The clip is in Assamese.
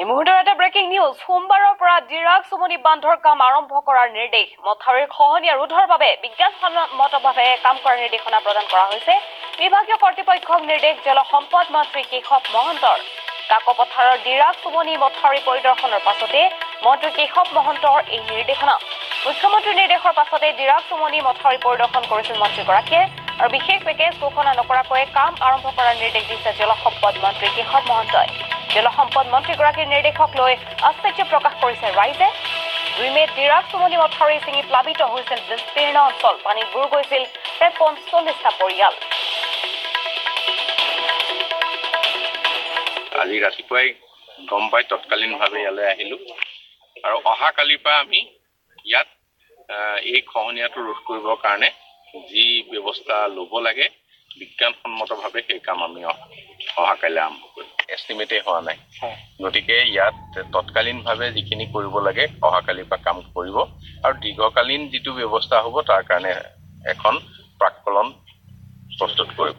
এই মুহূৰ্তৰ এটা ব্ৰেকিং নিউজ। সোমবাৰৰ পৰা ডিৰাক চুমনি বান্ধৰ কাম আৰম্ভ কৰাৰ নিৰ্দেশ। মথাউৰিৰ খহনীয়া ৰোধৰ বাবে বিজ্ঞানসন্মতভাৱে কাম কৰাৰ নিৰ্দেশনা প্ৰদান কৰা হৈছে। বিভাগীয় কৰ্তৃপক্ষক নিৰ্দেশ জলসম্পদ মন্ত্ৰী কেশৱ মহন্তৰ। কাকপথাৰৰ ডিৰাক চুমনি মথাউৰি পৰিদৰ্শনৰ পাছতে মন্ত্ৰী কেশৱ মহন্তৰ এই নিৰ্দেশনা। মুখ্যমন্ত্ৰীৰ নিৰ্দেশৰ পাছতে ডিৰাক চুমনি মথাউৰি পৰিদৰ্শন কৰিছিল মন্ত্ৰীগৰাকীয়ে আৰু বিশেষ পেকেজ ঘোষণা নকৰাকৈ কাম আৰম্ভ কৰাৰ নিৰ্দেশ দিছে জলসম্পদ মন্ত্ৰী কেশৱ মহন্তই। জলসম্পদ মন্ত্ৰীগৰাকীৰ নিৰ্দেশক লৈ আশ্চৰ্য প্ৰকাশ কৰিছে ৰাইজে। 2 মে'ত ডিৰাক চুমনি মথাউৰি ছিঙি প্লাবিত হৈছিল বিস্তীৰ্ণ অঞ্চল। পানীত বুৰ গৈছিল প্ৰায় 45টা পৰিয়াল। আজি ৰাতিপুৱাই গম পাই তৎকালীনভাৱে ইয়ালৈ আহিলোঁ আৰু অহাকালিৰ পৰা আমি ইয়াত এই খহনীয়াটো ৰোধ কৰিবৰ কাৰণে যি ব্যৱস্থা ল'ব লাগে বিজ্ঞানসন্মতভাৱে সেই কাম আমি অহাকাইলৈ আৰম্ভ কৰিম। এষ্টিমেটেই হোৱা নাই, গতিকে ইয়াত তৎকালীনভাৱে যিখিনি কৰিব লাগে অহাকালিৰ পৰা কাম কৰিব আৰু দীৰ্ঘকালীন যিটো ব্যৱস্থা হ'ব তাৰ কাৰণে এখন প্ৰাককলন প্ৰস্তুত কৰিব।